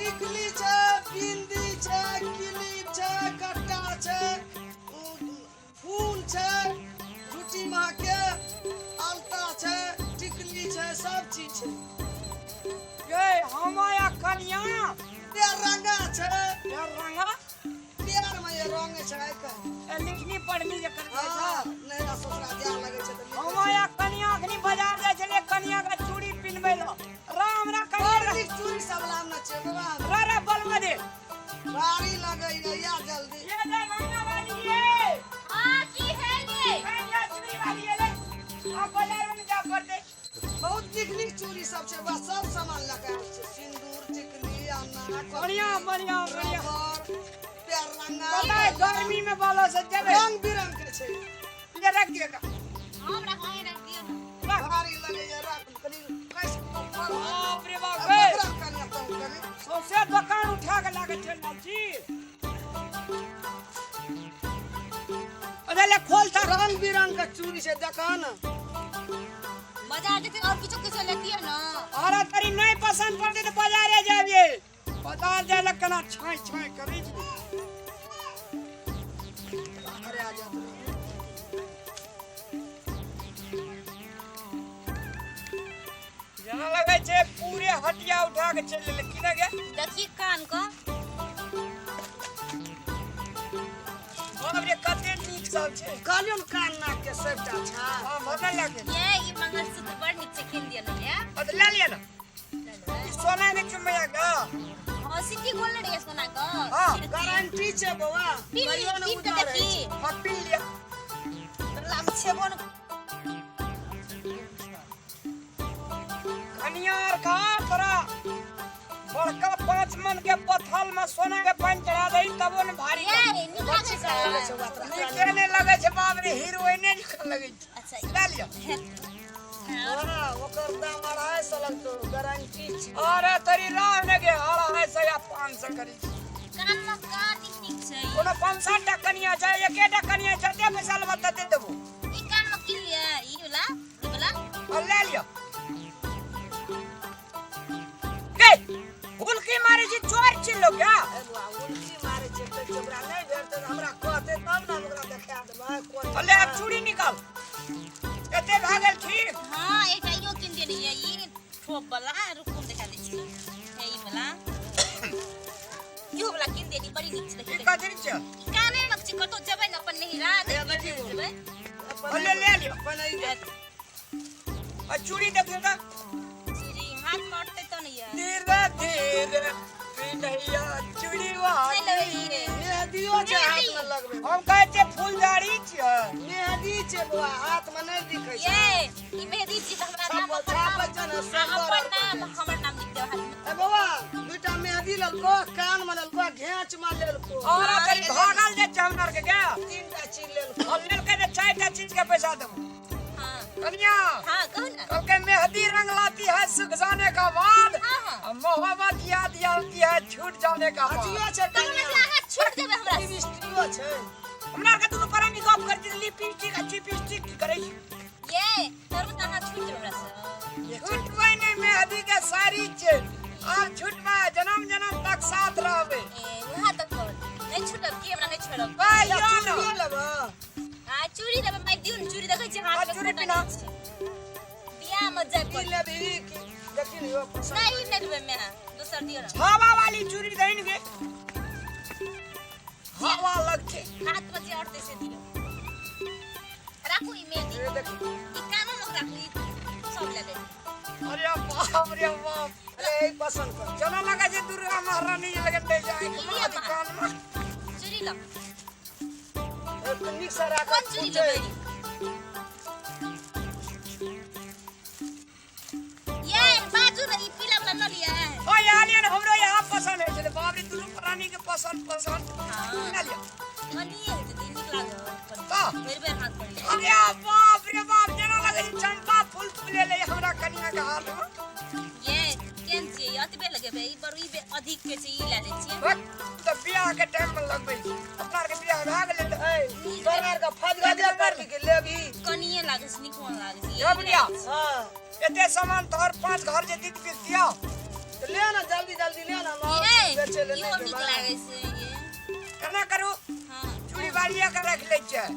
टिकली छै, बिंदी छै, क्लिप छै, कट्टा छै, फूल छै, झूठी माँ के अलता छै, टिकली छै, सब चीज छै। गे हम या कनिया पेड़ रंगा छै। पेड़ रंगा। पेड़ में ये रंग छै आइ काल्हि। ए, लिखनी पढ़नी जे कर। हाँ, नैहरा ससुरा जाय लगै छै तऽ हम लिखै छै। या कनिया अखनी बाजार जाइ छलियै कनिया के चूड़ी पिन्हबै लए। रा हमरा बड़ कनिया नीक चूड़ी सब लाबने छै बाबा। रा रा बलवा दे। भारी लगैया या जल्दी। ये ले रंगा वाली ये। हाँ, की है ये? कनिया चूड़ी वाली ये ले। आ बाजार में जा पड़तै। बहुत नीक नीक चूड़ी सब छै बा, सब सामान लऽ कऽ आयल छै, सिन्दूर, टिकली, अना, बढ़िया बढ़िया बढ़िया। रबर, पेड़ रंगा। पता है गर्मी में बालो से जेबै। रंग बिरंग के छै। ये रख दिए का। हमरा कहीं रख दियो ना। रख। भारी लगैया, रख कनि कैस पर। बाप रे बाप रे। रख कनि तम कनि। सौंसे दोकान उठा के लागे छै लालची। अरे ले खोल ता। रंग बिरंग के चूड़ी छै, देखा न। बाजार जेते और किछो किछो लेतियै ना। अरे तरी नहीं पसंद पड़ते तो बाजारे जाबिए। बाजार जाय लग केना छाई छाई करै छै। अरे आ जा तू। जेना लगै छै पूरे हटिया उठा के चलि गेलै की ना गे। देखी कान को। बाप रे कते नीक सब छै। कहलियौ ने कान नाक के सबटा छै। हाँ भरल लागे। ये ई मंगलसूत्र बड़ नीक छै, किन दियो ना ये। अरे ले लिया ना। ई सोना के चुमैया का। हाँ, सिटी गोल्ड रे सोना को। हाँ, गारंटी छै बौआ। पीन कहियो ने पीन के उधार देखी। होइ छै। हाँ पी लिया। लाम छेबो न। कनिया आर खा तोरा बड़का 5 मन के पथल में सोना के पानि चढ़ा दही तबो ने भारी। ये नीक लागै लगै छै। छै बौआ तोरा। नीके नहि लगै छै बाप रे, हीरोइने जकाँ लगै छै। अच्छा। लए लिअ। हाँ, ओकर दाम 250 लगतौ, गारंटी छै। अरे तोरी राह ने गे 250 या 500 करी छै। कान में का नीक नीक छै। कोनो 5-7 टा कनिया छै, एकेटा कनिया जते पैसा लेबऽ तते देबो। ई कान में किन लिअ, ई वाला, ई वाला। और ले लिअ। गे हुलकी मारै छी, चोर छी लोग क्या? ए बौआ, उल्टी मारै छै तऽ ओकरा नहि भेटतै तऽ हमरा कहतै तब ने हम ओकरा देखा देबै कोन। ले आब चूड़ी निकाल। एते भए गेल ठीक। हाँ, एकटा इहो किन देने ये, ई ठोप वाला, रुकू हम देखा दै छी। हे ई वाला। इहो वाला किन देनी, बड़ी नीक छै ई देखी। कथी छै? ई काने में छै, कतौ जेबै ने अपन नहिरा हे देखी तऽ जेबै। ले ले लिअ। अपन ई देख। आ चूड़ी देखियौ तऽ। चूड़ी हाथ में अटतै तऽ ने ये। धीरे धीरे पिन्हैया चूड़ी नहि वाली। लेबै ई। मेहदियो छै हाथ में लगबै। हम कहै छियै फुलझड़ी छियै। मेहदी छै बौआ, हाथ में नहि दिखै छै। ये ई मेहदी छी तऽ हमरा नाम छापल अपन छापल नाम छै ने आ सोमवार अपन आर नाम के। हमर नाम लिख देब हाथ में। ए बौआ, दूटा मेहदी लेलको, कान में लेलको, घेंच में लेलको। और तरी भागल जाइ छै हमरा आरके गे। 3टा चीज लेलको। और लेलकै तऽ 4टा चीज के पैसा देबो। हाँ कनिया हाँ कहू ना। कहलकै मेहंदी रंग लाती है सुख जाने का बाद। हाँ हाँ। आ मोहब्बत याद आती है छूट जाने का बाद। अथियो छै तब कनिया। मतलब अहाँ छूट देबै हमरा से। लिपस्टिको छै। हमरा आरके दुनू प्राणी गप करै छी, लिपस्टिक आ चिपस्टिक की करै छी। ये तब तऽ अहाँ छूट देबै हमरा से। छूटबै नहि, मेहंदी के साड़ी छै। आब छूटबै जन्म जन्म तक साथ रहबै। ए वहाँ तक कहू। नहि छूटब की हमरा नहि छोड़ब। कहियो ना। चूड़ियो लेबऽ। आ चूड़ी लेबै मैं दियौ ने चूड़ी देखै छी हाथ आ, में चूड़ी फोटा पिन्हा। नहि छै। बियाह में जाय ई पड़त। लेबही की देखी ने यो पसंद। नहीं ई नहि लेबै मैं, दोसर दियौ ने। हवा वाली चूड़ी दही ने गे, हवा लगतै। हाथ में जे अटतै से दियौ। राखू ई मेहदी। ये देखी। ई कानो में राखू, ई सब ले लेब। अरे बाप रे बाप। अरे ई पसंद कर। जेना लगै छै दुर्गा महारानी लगन दै छै आँखि में लिअ अथी माँ। कान में। चूड़ी लऽ। ए, नीक से राख। कोन चूड़ी लेबै? ये बाजू ने ई पीला वाला न लिअ। ओ यहाँ लिअ ने, हमरो यहाँ पसंद होइ छलै। बाप रे दुनू प्राणी के पसंद पसंद। हाँ। ले लिअ। मनिए हेतै तऽ ई नीक लागत। तऽ। बेर बेर हाथ पर लिअ। अरे बाप रे बाप, जेना लगै छै चंपा फूल फूलेलै हमरा कनिया के हाथ में। ये केहन छियै? ई अतबे लगेबै, ई बड़ ई अधिक के छै, ई लए लै छियै। भक, तऽ बियाह के टाइम में लगबै छै। अपना आरके बियाह भए गेलै तऽ ए, तोरा आर के फजगजे करबी के लेबही। कनिए लागै छै, नीक कोन लागै छै। ये बुढ़िया। हाँ। एते सामान तोहर 5 घर जे दीद बिकतियौ। तऽ ले ना जल्दी जल्दी ले ना। ये ले इहो नहि नीक देबै। लागै छै ये। केना करू? हँ। चूड़ी बाड़िया के राखि लै छियै।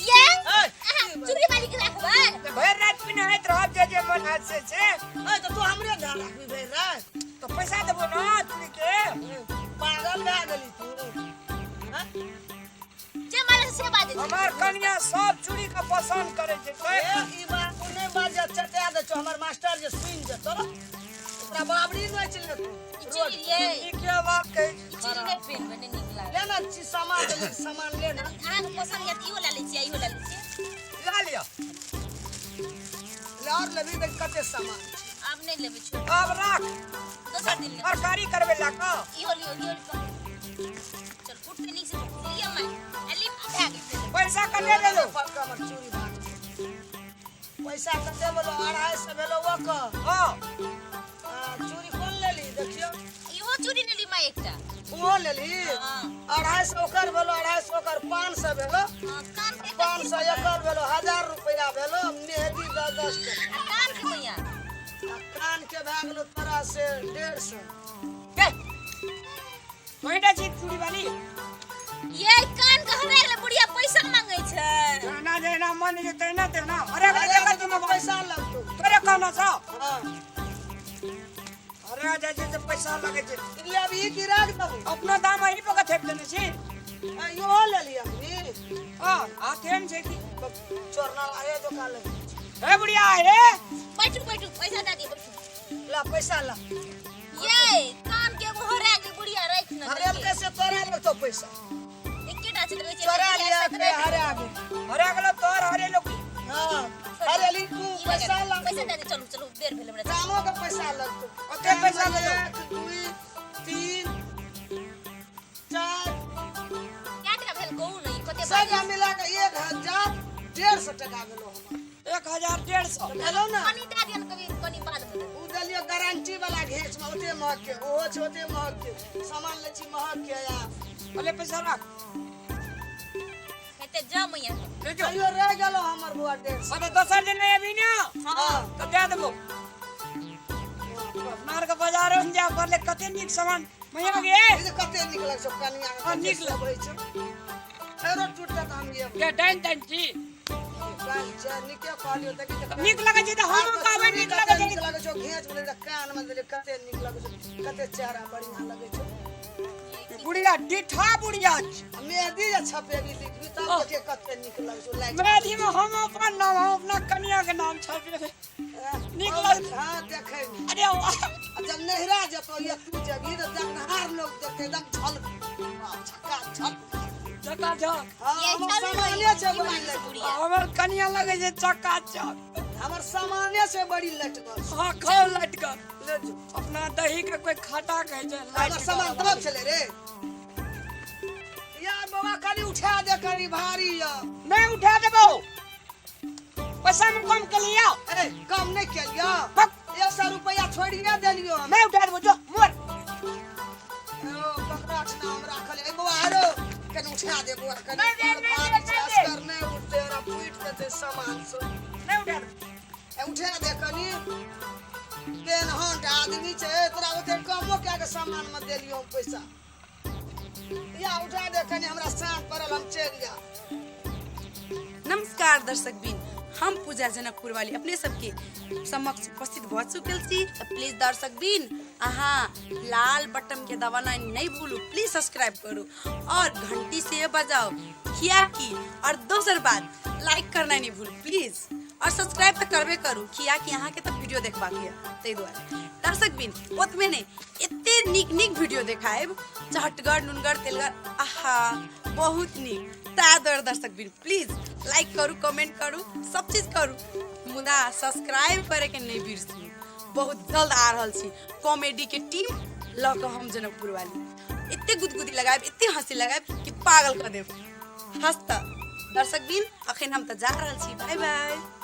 ये ए, अहाँ चूड़ी बाली के राखबै? तऽ भरि राति पिन्हैत रहब, जे जे मन हैत से से। ए, तऽ तू हमरे ध्यान राखबी भरि राति? तऽ पैसा देबो ने चूड़ी के। पागल भए गेली तू? हँ? जे मारे से बाजै छै। हमर कनिया सब चूड़ी के पसंद करै छै। ए, ई बात तू नहि बाज, चटा दै छौ। हमर मास्टर जे सुनि जेतौ, ओकरा बाबरी नहि चलि ई तू। चूड़ी ये। ई के बात कहै छी? ई चूड़ी नहि पहिनबै, नहि नीक लागै। ले ना चीज, सामान देली, सामान ले ना। अहाँके पसंद यऽ तऽ इहो लए लै छियै, इहो लए लै छियै। लए लिअ। ले और लेबी, देख कते सामान छै। आब नहि लेबै, छोड़। आब राख। दोसर दिन लेबै। तरकारी करबै लए कऽ। इहो लियौ, इहो लियौ। चल, फुटतै नीक से लिअ माय। आ ली, भए गेल। पैसा कते देलौ? पक्का हमर चूड़ी भाग पैसा कते भेलो? 250 भेलो ओकर। हँ। आ, चूड़ी कोन लेली देखियौ? इहो चूड़ी ने ली माय एकटा। ओहो लेली? हँ। 250 ओकर भेलो, 250 ओकर, 500 भेलो। हँ, कान के एकटा। 500 एकर भेलो, 1000 रुपया भेलो। मेहदी 10 10 टका। आ कान के मैया? आ कान के भए गेलो तोरा से 150। के कोइटा छी चूड़ी वाली? ये कान के हरा गेलै, बुढ़िया पैसा मांगै छै। जहिना जहिना मन जे तहिना तहिना अरे। अरे अरे, तुम पैसा लगतो। तोरे कहना छौ? हाँ। अरे, जाइ छै से पैसा लगै छै। ले अभी ई की राख देबू? अपना दाम अही पर थेप देने छी। आ, इहो लेली अखनी? हँ, हाथे मे छै की। चोरना आए दोकान ले। हे बुढ़िया हे। बैठू बैठू, पैसा दए दिअ, बैठू। ला पैसा ला। ये कान के एगो हरा गेलै, बुढ़िया राखि ने। हरेल कैसे? तोरा लगतो पैसा। एकेटा छै तऽ कहै छै। चोरा लिया के हरा गेल। हरा गेलो तोहर, हरे लोक। हाँ, हरेली तू। ई पैसा लगा, लगतो। पैसा दए दे। चलू चलू, देर भेल हमरा। कामो के पैसा लगतो। कते पैसा लगतो? 1, 2, 3, 4। कए टका भेल कहू ने, ई कते? सब मिला के 1150 टका भेलो हमर। 1150। भेलो ना? कनी दए दिअ ने कभी, कनी बाद मे देबै। उ देलियो गारंटी वाला घेच में, ओते महग के ओहो छै, ओते महग के सामान लै छी, महग के या। अले, पैसा राख। हेते जा मैया। ले जो। कहियो रह गेलो हमर बुआ 150। अबे, दोसर दिन नहीं अभी ना? हाँ। तऽ दए देबो। अपना आरके बाजार में जाय पड़ले, कते नीक सामान मैया गे। ई जे कते नीक लगै छौ कनिया के। हाँ, नीक कते शोभै छौ। फेरो टूटत हम ये। के डाइन ताइन छी? काल्हि छै, नीके कहलियो, देखी तऽ। नीक लगै छै तऽ हम कहबै नीक लगै छै। नीक लगै छौ। घेच बोले तऽ कान में देलियो, कते नीक लगै छौ, कते चेहरा बढ़िया लगै छौ। बुढ़िया डिठा बुढ़िया छै। आ मेहदी जे छपेबी लिखबी तब देखिए कते नीक लगै छौ लाइट। मेहदी में हम अपन नाम, हम अपना कनिया के नाम छपेबै। नीक लगै। हाँ, देखै मे। अरे वाह! आ जब नहिरा जेतौ या तू जेबही तऽ देखनहार लोग देखते एकदम झल झक्का झक। झकाझक। हाँ। ये हमर चलू ने, सामाने छै ई बड़ी बात छै लटकल। बुढ़िया। हमर कनिया लगै छै चकाचक। हमर सामाने छै बड़ी लटकल। हाँ, खाओ लटकल। ले जो। अपना दही के कोई खाटा कहै छै। हमर सामान तब छलै रे यार। बाबा, कनी उठा दे, कनी भारी या। नहीं उठा देबो, पैसा में कम के लिया। ए, कम नहीं केलियो। बक। 100 रुपया छोड़िए देलियो हम। नहीं उठा देबो, जो मोर। ओ, ककरा नाम राखल ए बौआ? आरो कनी उठा दे बौआ, कनी। नहीं, नहीं, नहीं, भारी छै, नहीं, नहीं। असगर नहीं उठते, ओकरा फूटि जेतै सामान सब। नहीं उठा देबो। ए, उठा दे कनी। केहन हंट आदमी छै तोरा, ओते कमो कए के सामान में देलियो हम पैसा। या, उठा दे कनी, हमरा साँझ पड़ल, हम चलि जा। नमस्कार दर्शक बिन, हम पूजा जनकपुर वाली अपने सबके समक्ष उपस्थित भऽ चुकल छी। तऽ प्लीज दर्शक बिन, अहाँ लाल बटन के दबाना नहीं भूलू। प्लीज सब्सक्राइब करू और घंटी से बजाओ, कियाकि और दोसर बात, लाइक करना नहीं भूलू प्लीज। और सब्सक्राइब तऽ करबे करू, कियाकि अहाँके तऽ वीडियो देखबाक यऽ। ताहि दुआरे दर्शक बिन, ओतबे नहि, एते नीक नीक वीडियो देखायब, चहटगर नुनगर तेलगर, आहा, बहुत नीक। ताहि दुआरे दर्शक बिन, प्लीज लाइक करू, कमेंट करू, सब चीज करू, मुदा सब्सक्राइब करैके नहि बिसरू। बहुत जल्द आ रहल छी कॉमेडी के टीम लऽ कऽ हम जनकपुर वाली। एते गुदगुदी लगायब, एते हंसी लगायब कि पागल कऽ देब। हँस तऽ दर्शक बिन, अखन हम तऽ जा रहल छी। Bye bye.